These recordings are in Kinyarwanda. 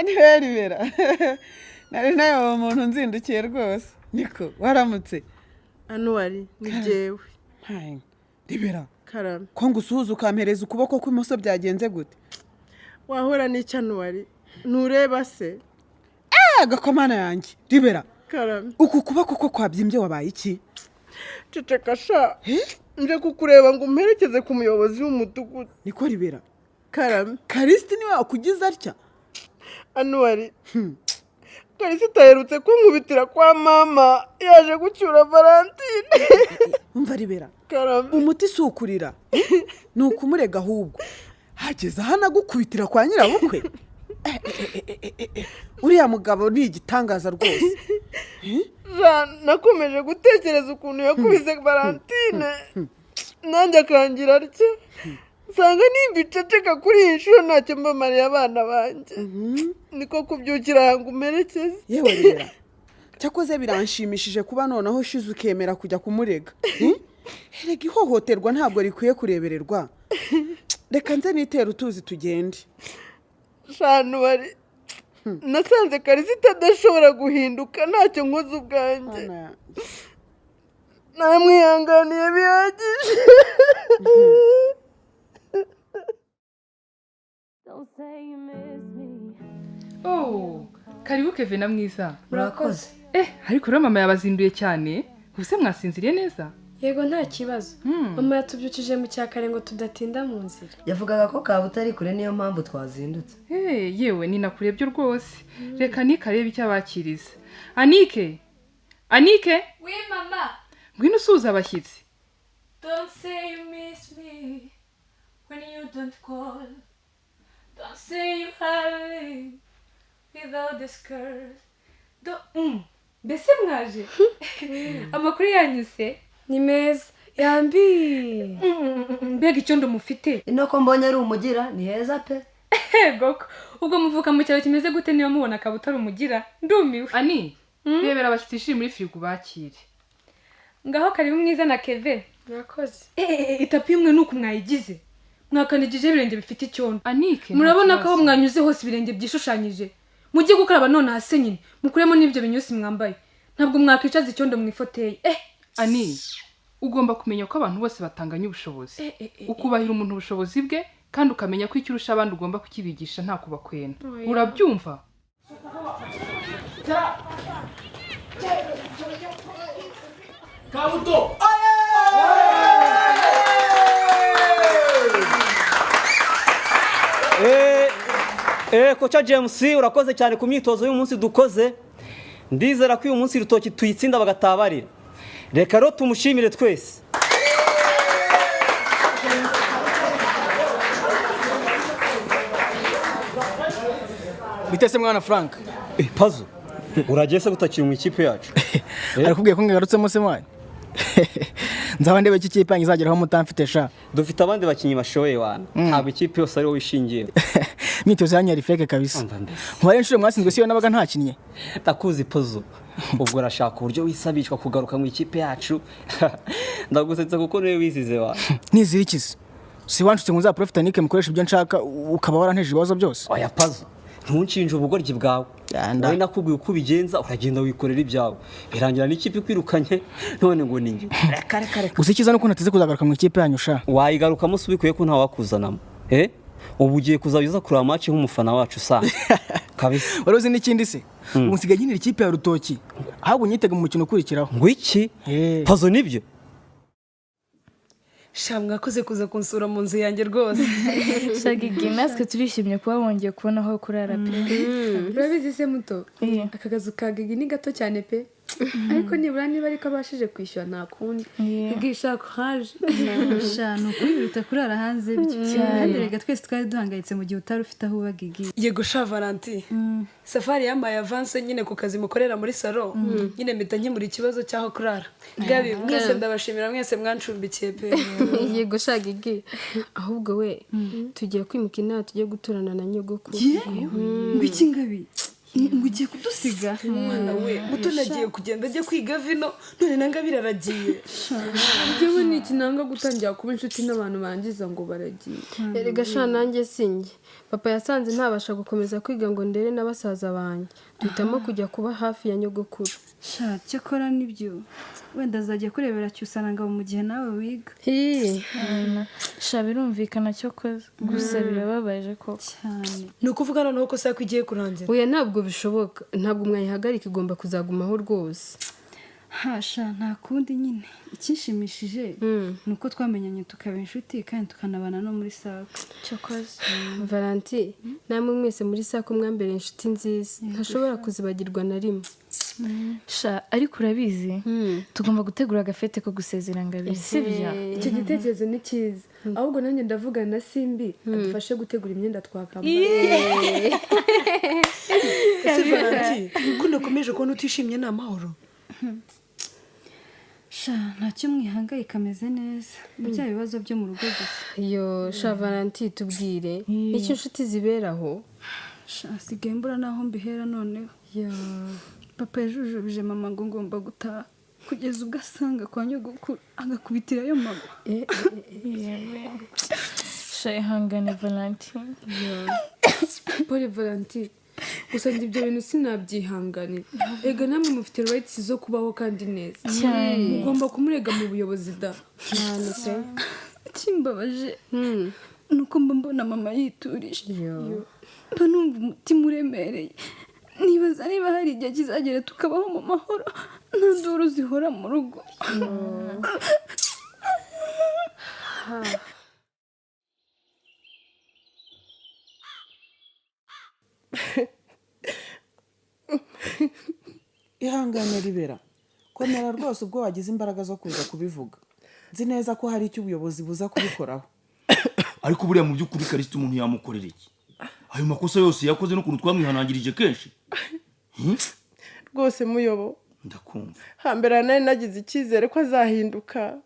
Niwe Ribera? Nari nawe uwo muntu nzindukiye rwose. Niko, waramutse? Anuwari, ni jyewe. Ntaye. Ribera! Karame. Ko ngusuhuza ukampereza ukuboko kw'imoso, byagenze gute? Wahora n'icyo, Anuwari? Ntureba se? Gakomana yanjye, Ribera! Karame. Uku kuboko ko kwabyimbye, wabaye iki? Ceceka sha. Nje kukureba ngo umperekeze ku muyobozi w'umudugudu. Niko, Ribera? Karame. Karisiti niwe wakugize atya? Anuwari, Karisita aherutse kunkubitira kwa mama yaje gucyura Valentine. Umva, Ribera. Karame. Umuti si ukurira, ni ukumurega. Ahubwo hageze aho anagukubitira kwa nyirabukwe. Eh, uriya mugabo ni igitangaza rwose. Jean, nakomeje gutekereza ukuntu yakubise Valentine nanjye akangira atya, nsanga nimba iceceka kuri iyi nshuro ntacyo mbamariye abana banjye, niko kubyukira ngo umerekeze. Yewe Ribera, cyakoze biranshimishije kuba noneho ushize ukemera kujya kumurega. Erega ihohoterwa ntabwo rikwiye kurebererwa. Reka nze nitere utuzi tugende. Shanu, bari nasanze Karisita adashobora guhinduka ntacyo nkoze ubwanjye. Mana yanjye. Namwihanganiye bihagije. Don't say you miss me. Oh, karibu Keve na Mwiza. Murakoze. Eh, ariko rero mama yabazinduye cyane. Ubuse mwasinziriye neza? Yego, nta kibazo. Mama yatubyukije mu cyakare ngo tudatinda mu nzira. Yavugaga ko kaba utari kure, niyo mpamvu twazindutse. Eh, yewe ni nakurebye rwose. Reka nikarebe icyo abakiriza. Anike, Anike! Oui, mama. Ngwino usuhuza abashyitsi. Don't say you miss me when you don't call. Don't say you have without the skirt. Mbese mwaje? Amakuru yanyu se? Ni meza, yambi. Mbega icyondo mufite! Ino ko mbonye ari umugira, ni heza pe. Ego ko ubwo muvuka mu cyaro kimeze gute niba mubona akaba utari umugira? Ndumiwe. Ani, rebera abashyitsi, ishiri muri firigo bakire. Ngaho karibu, Mwiza na Keve. Murakoze. Itapi imwe nuko mwayigize, mwakandagijeho ibirenge bifite icyondo. Anike, nta Murabona ko aho kibazo. mwanyuze hose ibirenge byishushanyije. Mujye gukaraba none hasi nyine, mukuremo n'ibyo binyusi mwambaye. Ntabwo mwakwicaza icyondo mu ifauteuil. Ani, ugomba kumenya ko abantu bose batanganya ubushobozi. Ukubahira umuntu ubushobozi bwe, kandi ukamenya ko icyo urusha abandi ugomba kukibigisha nta kubakwena. Urabyumva? Kabuto! Koca James, urakoze cyane ku myitozo y'umunsi dukoze. Ndizera ko uyu munsi Rutoki tuyitsinda bagatabarira. Reka rero tumushimire twese. Bitese mwana Frank? Pazo, uragiye se gutakira mu ikipe yacu? Arakubwiye ko ngarutsemo se mwana? Nzaba ndebe ko ikipe yanyu izageraho mutamfite sha. Dufite abandi bakinnyi bashoboye wana, ntabwo ikipe yose ariwo wishingiye. Imyitozo yanyu yari fake kabisa. Umva mbese. Ntwari inshuro mwatsinzwe siyo nabaga ntakinnye. Ndakuzi Pozo, ubwo urashaka uburyo wisabishwa kugaruka mu ikipe yacu. Ndagusetsa kuko niwe wizize wa. Nizirikize si wanshutse ngo nzaprofita nike mukoresha ibyo nshaka, ukaba waranteje ibibazo byose. Oya Pazo, ntunshinje ubugoryi bwawe. Yanda. Wowe nakubwiye uko ubigenza, uragenda wikorera ibyawe, birangira n'ikipe ikwirukanye, none ngo ni njye. Reka, reka, reka. Gusa icyiza nuko ntateze kuzagaruka mu ikipe yanyu sha. Wayigarukamo se ubikuye ko ntawakuzanamo? Eh, ubu ugiye kuzajya uza kureba match nk'umufana wacu usanzwe kabisa. Wari uzi n'ikindi se? Ubu nsigaye nkinira ikipe ya Rutoki, ahubwo nyitega mu mukino ukurikiraho. Ngo iki? Pazo, nibyo? Sha, mwakoze kuza kunsura mu nzu yanjye rwose. Shagigi, natwe turishimye kuba wongeye kubona aho kurara pe. Urabizi se muto, aka kazu ka Gigi ni gato cyane pe, ariko nibura niba ariko abashije kwishyura, nta kundi. Gigi, sha, courage. Sha, ni ukuri biruta kurara hanze byo. Cyane. Kandi reka twese twari duhangayitse mu gihe utari ufite aho uba, Gigi. Yego sha Valanti, Safari yampaye avance nyine ku kazi mukorera muri salon, nyine mpita nkemura ikibazo cy'aho kurara. Gabi, mwese ndabashimira, mwese mwancumbikiye pe. Yego sha Gigi, ahubwo we tugiye kwimuka inaha, tujye guturana na nyogokuru. Ngo iki, Ngabi? Ngo ugiye kudusiga? Umwana we Mutoni agiye kugenda ajya kwiga vino, none na Ngabire aragiye. Njyewe ni iki nanga gutangira kuba inshuti n'abantu bangiza ngo baragiye. Erega sha, nanjye sinjye. Papa yasanze ntabasha gukomeza kwiga ngo ndere na basaza banjye, duhitamo kujya kuba hafi ya nyogokuru. Sha, cyakora nibyo, wenda azajya kurebera Cyusa na Ngabo mu gihe nawe wiga. Sha, birumvikana cyokoze, gusa birababaje koko. Cyane. Ni ukuvuga noneho ko SACCO igiye kurangira? Oya, ntabwo bishoboka, ntabwo mwayihagarika, igomba kuzagumaho rwose. Hasha, nta kundi nyine. Icyishimishije ni uko twamenyanye tukaba inshuti kandi tukanabana no muri SACCO. Cyokoze. Valanti, namwe mwese muri SACCO mwambereye inshuti nziza ntashobora kuzibagirwa na rimwe. Sha, ariko urabizi, tugomba gutegura agafete ko gusezera Ngabire, sibyo? Icyo gitekerezo ni cyiza, ahubwo nanjye ndavugana na Simbi adufashe gutegura imyenda twakambara. Ese Valanti, ko nakomeje kubona utishimye, ni amahoro? Sha, ntacyo mwihangayika, ameze neza. Ni bya bibazo byo mu rugo gusa. Yo sha Valanti, tubwire icyo inshuti ziberaho. Sha, sigaye mbura n'aho mbihera noneho. Papa yajujubije mama ngo ngomba gutaha, kugeza ubwo asanga kwa nyogokuru agakubitirayo mama. Sha, ihangane Valanti. Pole Valanti, gusa njye ibyo bintu sinabyihanganira. Ega namwe mufite rights zo kubaho kandi neza. Cyane. Mugomba kumurega mu buyobozi da. Cyane pe. Ikimbabaje ni uko mba mbona mama yiturije, mba numva umutima uremereye, nibaza niba hari igihe kizagera tukabaho mu mahoro, nta nduru zihora mu rugo. Ihangane Ribera, komera rwose. Ubwo wagize imbaraga zo kuza kubivuga, nzi neza ko hari icyo ubuyobozi buza kubikoraho. Ariko buriya mu by'ukuri Karisita umuntu yamukorera iki, ayo makosa yose yakoze n'ukuntu twamwihanangirije kenshi? Rwose muyobo. Ndakumva. Hambere nari nagize icyizere ko azahinduka,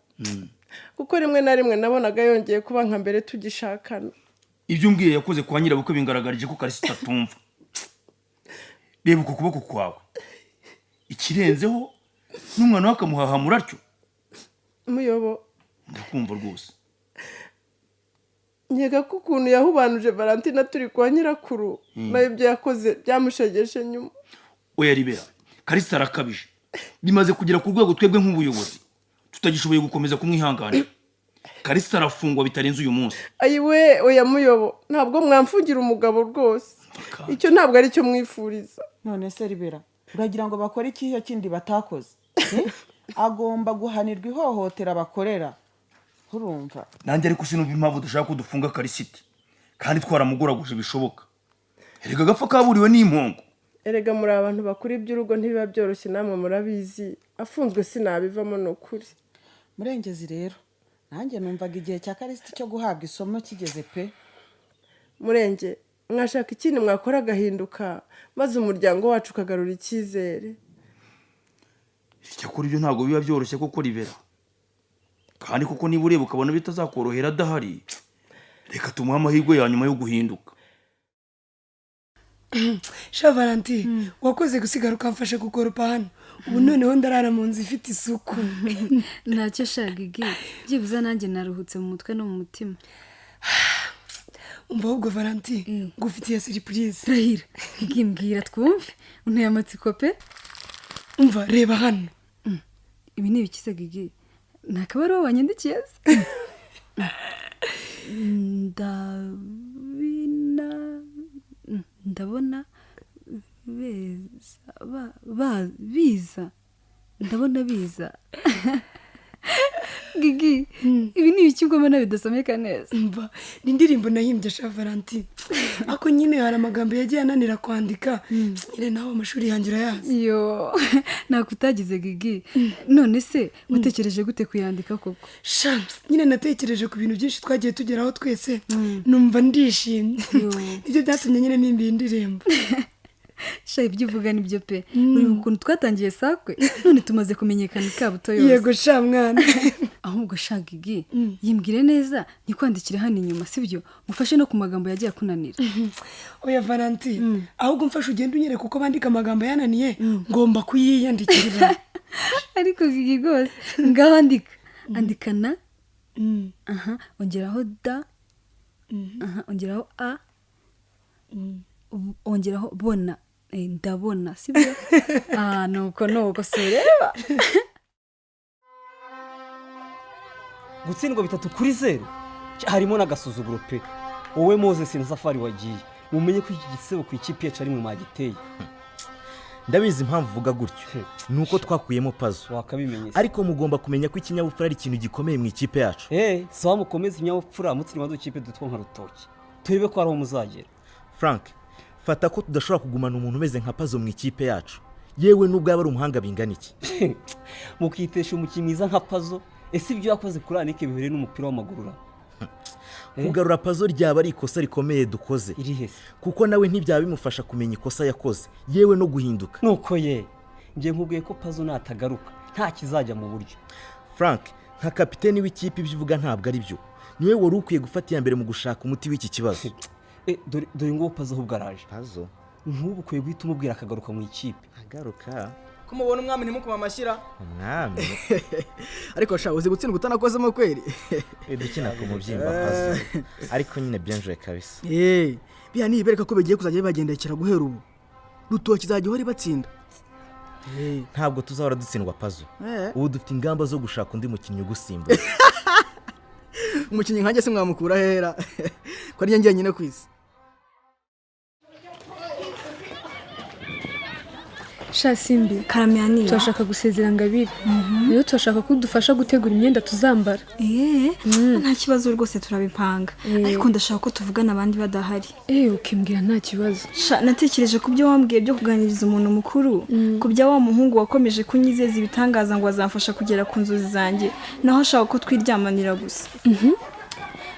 kuko rimwe na rimwe nabonaga yongeye kuba nka mbere tugishakana. Ibyo umbwiye yakoze kwa nyirabukwe bingaragarije ko Karisita atumva. Reba uku kuboko kwawe, ikirenzeho n'umwana we akamuhahamura atyo. Muyobo. Ndakumva rwose. Nkeka ko ukuntu yahubanuje Valentina turi kwa nyirakuru, nayo ibyo yakoze byamushegeshe nyuma. Oya Ribera, Karisita arakabije, bimaze kugera ku rwego twebwe nk'ubuyobozi tutagishoboye gukomeza kumwihanganira. Karisita arafungwa bitarenze uyu munsi. Ayiwe, oya muyobo, ntabwo mwamfungira umugabo rwose, icyo ntabwo ari cyo mwifuriza. None se Ribera, uragira ngo bakore ikihe kindi batakoze? Eh? Agomba guhanirwa ihohotera bakorera, urumva? Nanjye ariko sinumva impamvu dushaka ko dufunga Karisiti kandi twaramugoraguje bishoboka. Erega agapfa kaburiwe n'impongo. Erega muri abantu bakuru, iby'urugo ntibiba byoroshye, namwe murabizi. Afunzwe sinabivamo, ni ukuri. Murengezi rero, nanjye numvaga igihe cya Karisiti cyo guhabwa isomo kigeze pe. Murenge, mwashaka ikindi mwakora agahinduka, maze umuryango wacu ukagarura icyizere. Icyakora ibyo ntabwo biba byoroshye koko Ribera, kandi kuko niba ureba ukabona bitazakorohera adahari, reka tumuhe amahirwe ya nyuma yo guhinduka. Sha Valanti, wakoze gusigara ukamfasha gukoropa hano. Ubu noneho ndarara mu nzu ifite isuku. Ntacyo sha Gigi, byibuze nanjye naruhutse mu mutwe no mu mutima. Umva ahubwo Valanti, ngufitiye surprise. Rahira Gigi, mbwira twumve, unteye amatsiko pe. Umva, reba hano. Ibi ni ibiki se Gigi? Ni akabaruwa wanyandikiye se? Ndabina, ndabona beza biza, ndabona biza. Gigi, ibi ni ibiki mbona bidasomeka neza? Umva, ni indirimbo nahimbye sha Valanti, ariko nyine hari amagambo yagiye ananira kwandika nyine, nawe amashuri yanjye urayazi. Yo, ntabwo utagize Gigi. None se watekereje gute kuyandika koko? Sha, nyine natekereje ku bintu byinshi twagiye tugeraho twese, numva ndishimye, nibyo byatumye nyine mpimba iyi ndirimbo. Sha, ibyo uvuga nibyo pe. Uri ukuntu twatangiye SACCO, none tumaze kumenyekana ikabuto yose. Yego sha mwana. Ahubwo shaka Gigi, yimbwire neza ntikwandikire hano inyuma, sibyo? Mufashe no ku magambo yagiye akunanira. Oya Valanti, ahubwo mfashe ugende unyereka uko bandika amagambo yananiye, ngomba kuyiyandikira. Ariko Gigi rwose, ngaho andika. Andika na, aha, ongeraho da, aha, ongeraho a, ongeraho bona. Ndabona, sibyo? Ah, nuko nuko, si ureba? Gutsindwa 3-0 harimo n'agasuzuguro pe. Wowe Moses na Safari wagiye, mumenye ko iki gisebo ku ikipe yacu ari mwe mwagiteye. Ndabizi, impamvu uvuga gutyo ni uko twakuyemo Pazo. Wakabimenye se. Ariko mugomba kumenya ko ikinyabupfura ari ikintu gikomeye mu ikipe yacu. Eh, sawa, mukomeze ikinyabupfura mutsindwa dukipe dutwa nka Rutoki, turebe ko hari aho muzagera. Frank, fata ko tudashobora kugumana umuntu umeze nka Pazo mu ikipe yacu, yewe nubwo yaba ari umuhanga bingana iki. Mukitesha umukinnyi mwiza nka Pazo? Ese ibyo yakoze kuri Anike bihuriye n'umupira w'amaguru ra? Kugarura Pazo ryaba ari ikosa rikomeye dukoze, kuko nawe ntibyaba bimufasha kumenya ikosa yakoze, yewe no guhinduka. Nuko ye, njye nkubwiye ko Pazo natagaruka nta kizajya mu buryo. Frank, nka kapiteni w'ikipe, ibyo uvuga ntabwo ari byo. Niwe wari ukwiye gufata iya mbere mu gushaka umuti w'iki kibazo. Dore nguwo Pazo ahubwo araje. Pazo? Nk'ubu ukwiye guhita umubwira akagaruka mu ikipe. Agaruka? Ko mubona umwami ntimukoma amashyira? Umwami? Ariko sha, uzi gutsindwa utanakozemo kweri. Dukina ku mubyimba Pazo, ariko nyine byenjoye kabisa. Eh, biya nibereka ko bigiye kuzajya bibagendekera. Guhera ubu Rutoki izajya ihora ibatsinda. Ntabwo tuzahora dutsindwa, Pazo. Eh. Ubu dufite ingamba zo gushaka undi mukinnyi ugusimbura. Umukinnyi nkanjye se mwamukura hera, ko ari njye njyenyine ku isi? Sha Simbi. Karamyani. Turashaka gusezera Ngabire, rero turashaka ko udufasha gutegura imyenda tuzambara. Eee, nta kibazo rwose, turabipanga, ariko ndashaka ko tuvugana abandi badahari. Eh, ukimbwira, nta kibazo. Sha, natekereje ku byo wambwiye byo kuganiriza umuntu mukuru, ku bya wa muhungu wakomeje kunyizeza ibitangaza ngo azamfasha kugera ku nzozi zanjye, naho ashaka ko twiryamanira gusa.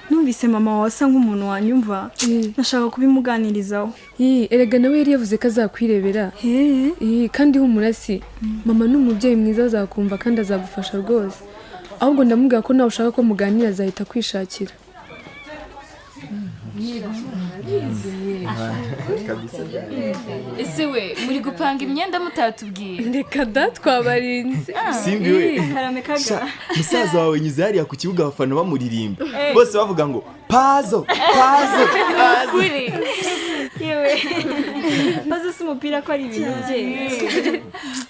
Numvise mama wawe asa nk'umuntu wanyumva, ndashaka kubimuganirizaho. Ii, erega nawe yari yavuze ko azakwirebera. Ii, kandi humura si mama ni umubyeyi mwiza, azakumva kandi azagufasha rwose. Ahubwo ndamubwira ko nawe ushaka ko muganira, azahita kwishakira. Ese we, muri gupanga imyenda mutatubwiye? Reka da, twabarinze. Simbi we. Karame kaga. Sha, musaza wawe nyuze hariya ku kibuga, abafana bamuririmba, Eh. bose bavuga ngo "Pazo, Pazo, Pazo." Kuri. Yewe, Pazo si umupira ko ari ibintu bye.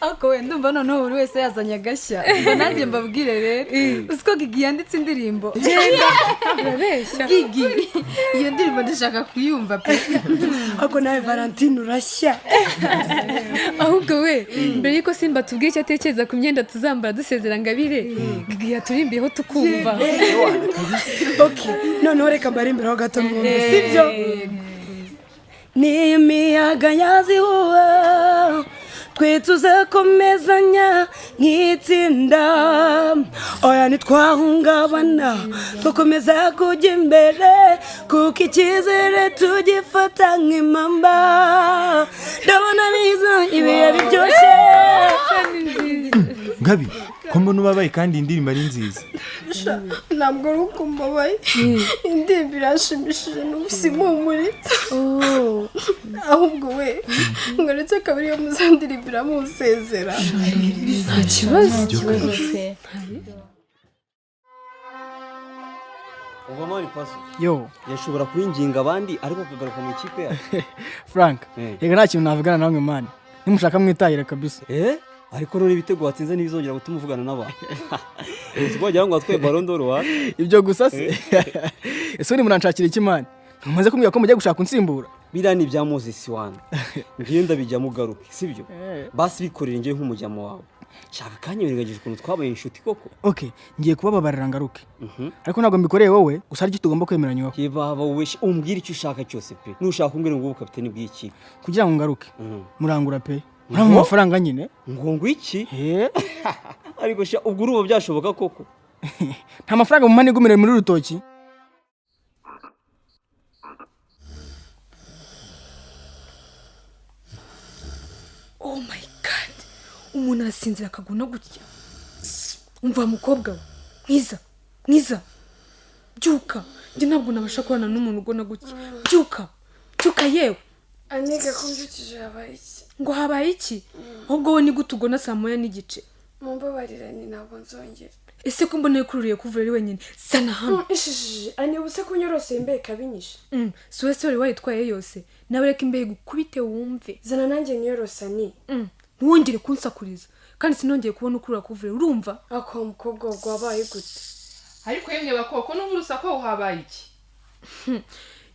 Ariko we, ndumva noneho buri wese yazanye agashya. Ngo nanjye mbabwire rero, uzi ko Gigi yanditse indirimbo? Genda, urabeshya. Gigi, iyo ndirimbo ndashaka kuyumva pe. Ariko nawe Valentine urashya. Ahubwo we, mbere yuko Simba tubwiye icyo atekereza ku myenda tuzambara dusezera Ngabire, Gigi yaturimbiyeho tukumva. Ok, noneho reka mbarimbiraho gato mwumve, sibyo? Niyo imiyaga yazihuha, twe tuzakomezanya nk'itsinda. Oya, ntitwahungabana, twakomeza kujya imbere, kuko icyizere tugifata nk'impamba. Ndabona biza ibihe biryoshye. Ngabi, ko mbona ubabaye kandi indirimbo ari nziza? Sha, ntabwo ari uko mbabaye. Indirimbo irashimishije, n'ubu impumuritse. Ahubwo we, mwaretse akaba ariyo muzandirimbira musezera. Nta kibazo. Pe. Uva mani, Pazo. Yo. Yashobora kuwinginga abandi, ariko akagaruka mu ikipe yacu. Frank, reka nta kintu navugana namwe man, nimushaka mwitahira kabisa. Eh, ariko none ibitego watsinze ntibizongera gutuma uvugana n'abantu? Uzi ko wagira ngo watwaye Ballon d'Or wa? Ibyo gusa se? Ese ubundi muranshakira iki man? Ntumaze kumbwira ko mugiye gushaka unsimbura. Biriya ni ibya Moses wana, ngiyo ndabijyamo ugaruke, sibyo? Eh. Basi bikorere ngewe nk'umujyamo wawe, shaka akanya wirengagije ukuntu twabaye inshuti koko. Ok, ngiye kubababarira ngaruke, ariko ntabwo mbikoreye wowe gusa, hari icyo tugomba kwemeranywaho. Ye baba wowe, umbwire icyo ushaka cyose pe. Nushaka umbwire ngo ubu kapiteni bw'ikipe. Kugira ngo ngaruke, murangura pe, murampa amafaranga nyine. Ngo iki? Ariko sha, ubwo urumva byashoboka koko? Nta mafaranga mumpa nigumire muri Rutoki. Oh my God, umuntu arasinzira akagona gutya? Umva mukobwa we. Mwiza, Mwiza, byuka. Njye ntabwo nabasha kubana n'umuntu ugona gutya. Byuka, byuka yewe. Aniga, ko mbyukije, habaye iki? Ngo habaye iki? Ahubwo wowe ni gute ugona 1:30? Mumbabarire, ni ntabwo nzongera. Ese ko mbona yikururiye kuvura ari wenyine? Zana hano. Ishishije ani, ubuse kunyoroseye imbeho ikabinyishe. Si wese wari wayitwaye yose nawe, reka imbeho igukubite wumve. Zana nanjye niyorosa ni. Ntiwongere kunsakuriza kandi sinongeye kubona ukurura kuvura, urumva? Ako mukobwa wabaye gute? Ariko yemwe bakoko, n'ubu urusaku, habaye iki?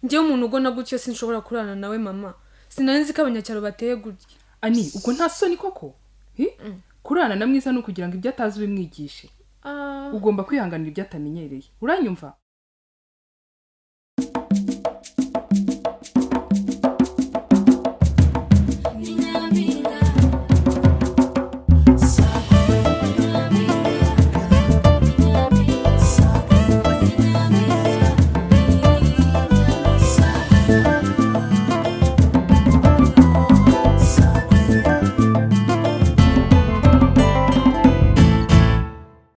Njyewe umuntu ugona gutyo sinshobora kurarana nawe mama. Sinari nzi ko abanyacyaro bateye gutya. Ani, ubwo nta soni koko? Hi? Kurarana na Mwiza ni ukugira ngo ibyo atazi ubimwigishe. Ugomba kwihanganira ibyo atamenyereye, uranyumva?